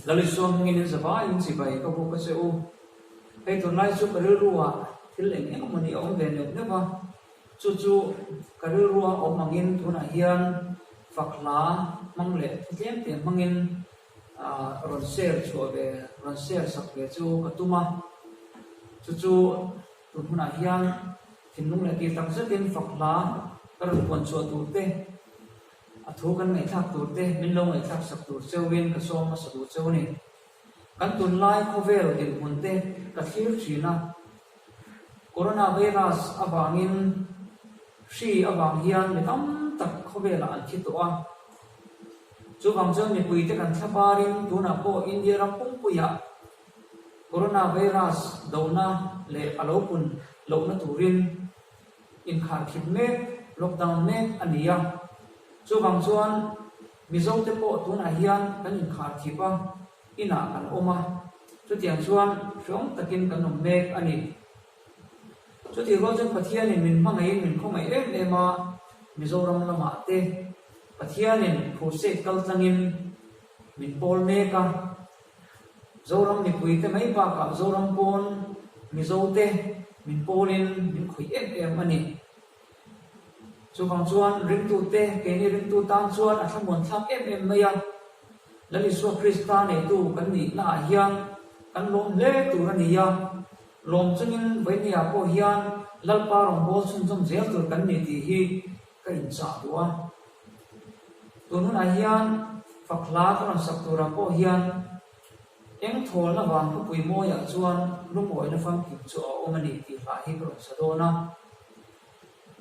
Lalisua hmingin in zavaiin chibai ka buk a che u. Hei tunlai chu ka rilruah thil eng eng emaw ni a awm ve neuh neuh a, chu chu ka rilrua awm angin tunah hian fak hla hmang leh thu tlem te hmangin rawn share chhuah ve, rawn share sak ve chu ka tum a, chu chu tun hunah hian thinlung leh tih tak zetin fak hla ka rawn puan chhuah tur te, a thu kan ngaihthlak tur te, min lo ngaihthlak sak tur cheuhin ka sawm hmasa duh cheu a ni. Kan tunlai khawvel dinhmun te ka thlir thin a, Corona virus avangin hri avang hian mi tam tak khawvelah an thi tawh a. Chuvang chuan mipuite kan thlaparin tunah pawh India ram pumpuiah Corona virus dona leh a lo pun lohna turin inkharkhip mek, lockdown mek a ni a. Chuvang chuan Mizote pawh tunah hian kan inkharkhip a, inah kan awm a, chutiang chuan hreawm takin kan awm mek a ni. Chutih rual chuan Pathianin min hmangaihin min khawngaih em em a, Mizoram lamah te Pathianin crusade kal tlangin min pawl mek a, Zoram mipuite mai bakah Zoram pawn Mizote min pawlin min khawih em em a ni. Chuvang chuan ringtute, keini ringtu tan chuan a thlamuan thlak em em mai a. Lal Isua Krista neitu kan nihnaah hian kan lawm hle tur a ni a. Lawm chungin vawinia pawh hian Lalpa rawngbâwl chhunzawm zel tur kan ni tih hi ka inchah duh a. Tun hunah hian fak hla ka rawn sak turah pawh hian eng thawlna vang khawpui mawiah chuan lungawina famkim chu a awm a ni tih hla hi ka rawn sa dawn a.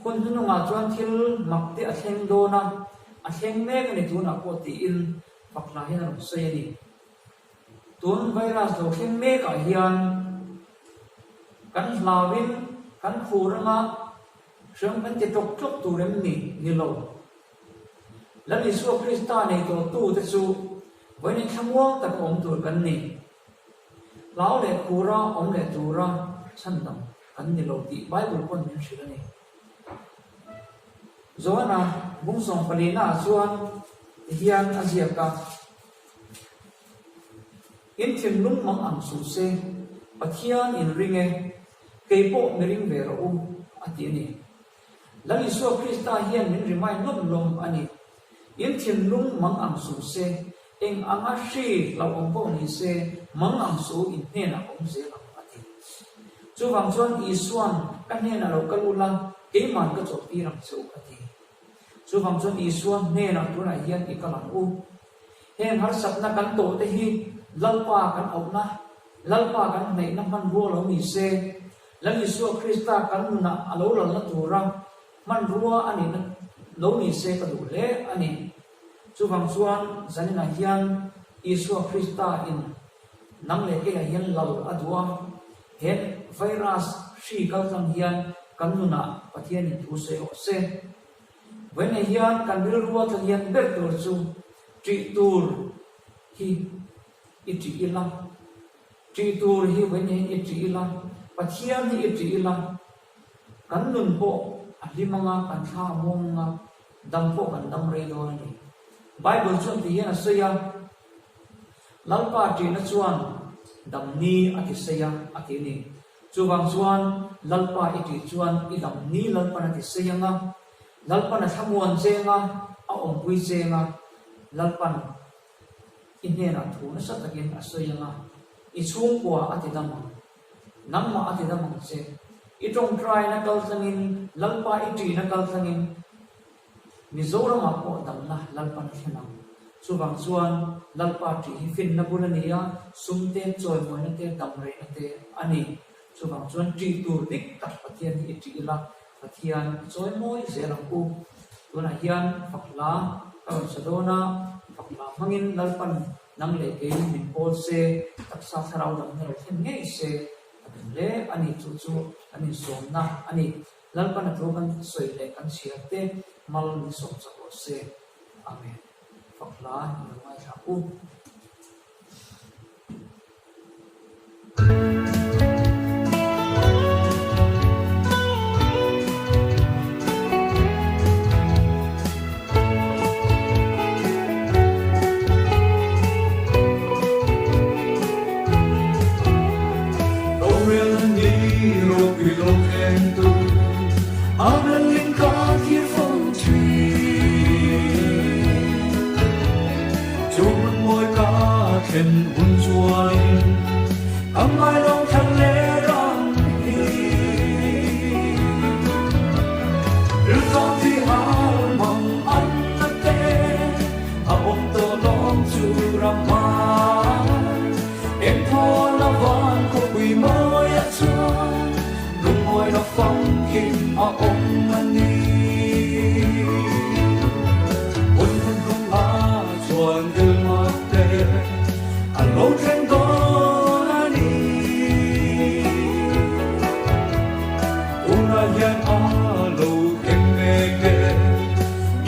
Hun hnuhnungah chuan thil mak te a thleng dawn a, a thleng mek a ni tunah pawh tiin fak hla hian a rawn sawi a ni. Tun virus lo thleng mekah hian kan hlauin kan khur anga hriam kan ti tlawk tlawk tur em ni? Ni lo. Lal Isua Krista nei tawhtute chu vawiin thlamuang taka awm tur kan ni. Hlau leh khura awm leh tura chhandam kan ni lo tih Bible pawn min hrilh a ni. Johana bung sawmpalina ah chuan tihian a ziak a. In thinlung mang ang suh se, Pathian in ring e, kei pawh mi ring ve rawh u, a ti a ni. Lal Isua Krista hian min remind lawm lawm a ni. In thinlung mang ang suh se, eng anga hri hlauhawm pawh ni se, mang ang suh u in hnenah awm zel ang, a ti. Chuvang chuan Isua'n ka hnenah lo kal ula, keima'n ka chawlhtir ang che u, a ti. Chuvang chuan Isua hnenah tunah hian i kal ang u. Heng harsatna kan tawh te hi Lalpa kan auhna, Lalpa kan hnaihna hmanrua lo ni se, Lal Isua Krista kan nunah a lo lalna tura hmanrua a nihna lo ni se ka duh hle a ni. Chuvang chuan zaninah hian Isua Krista in nang leh keiah hian lal a duh a, he virus hri kaltlang hian kan nunah Pathianin thu sawi rawh se. Vawiinah hian kan rilrua tla lian ber tur chu ṭih tur hi i ṭih ila, ṭih tur hi vawiinah hian i ṭih ila, Pathian hi i ṭih ila, kan nun pawh a hlim anga, kan thla a muang anga, dam pawh kan dam rei dawn a ni. Bible chuan ti hian a sawi a, Lalpa ṭihna chuan dam ni a ti sei a, a ti a ni. Chuvang chuan Lalpa i tih chuan i lam ni Lalpan a ti sei ang a, Lalpan a thlamuan cheng a, a awmpui cheng a, Lalpan i hnenah thu nasa takin a sawi ang a, i chhungkua a ti dam ang, nangmah a ti dam ang che. I tawngtaina kal tlangin, Lalpa i ṭihna kal tlangin, Mizoramah pawh damna Lalpan a thlen ang. Chuvang chuan Lalpa ṭih hi finna bul a ni a, sum te, chawimawina te, damreihna te a ni. Chuvang chuan ṭih tur dik tak Pathian hi i ṭih ila, Pathian i chawimawi zel ang u. Tunah hian fak hla ka rawn sa dawn a, fak hla hmangin Lalpan nang leh kei min pawl se, taksa thlarau damna lo thlen ngei se ka duh hle a ni. Chu chu kan insawmna a ni. Lalpan a thu kan sawi leh kan chhiar te mal min sawm chak rawh se. Amen. Fak hla in lo ngaithla u. thlen hun chuanin ka ngai lo thla leh ram hi. Rilṭam thi hal mang an na te a awm tawh lawm chu ram hmai. Engthawl a van khawpui mawiah chuan lungawina famkim a awm a ni. Hun hnuhnung ah chuan Dilma te an lo thleng dawn a ni. Tunah hian a lo thleng mek e,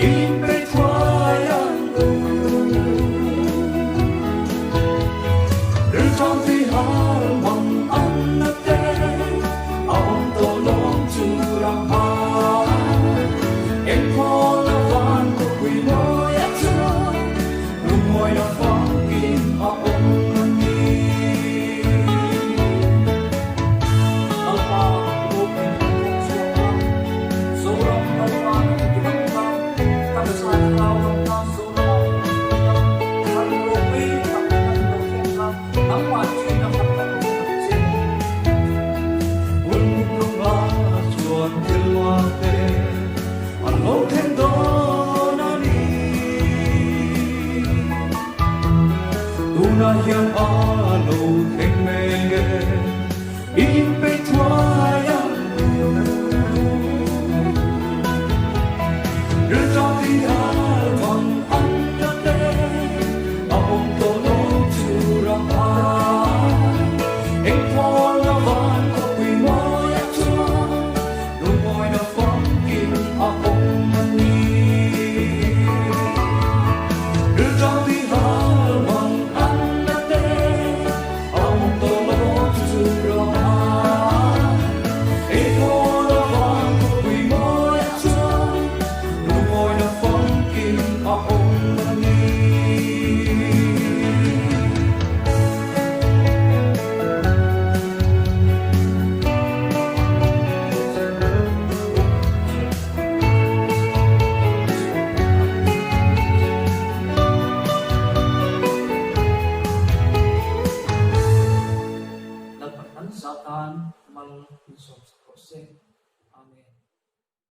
inpeih thuai ang u. Rilṭam tui hal mang an na te, a awm tawh lawm chu ram hmai. Engkhawl a van khawpui mawiah chuan Lungawina famkim a awm a ni. Lalpa ropui kan thawk chhuak a, Zoram Lalpa kan ti lang ta, taksa thlarau lam ta Zoramah kan chhuak a, thlan ropui tak kan lo thleng kha nangmah chin a khat kan awm tak che. Hun tlunga chuan thil mate an lo thleng dawn a ni. Tunah hian a lo thleng mek e, in.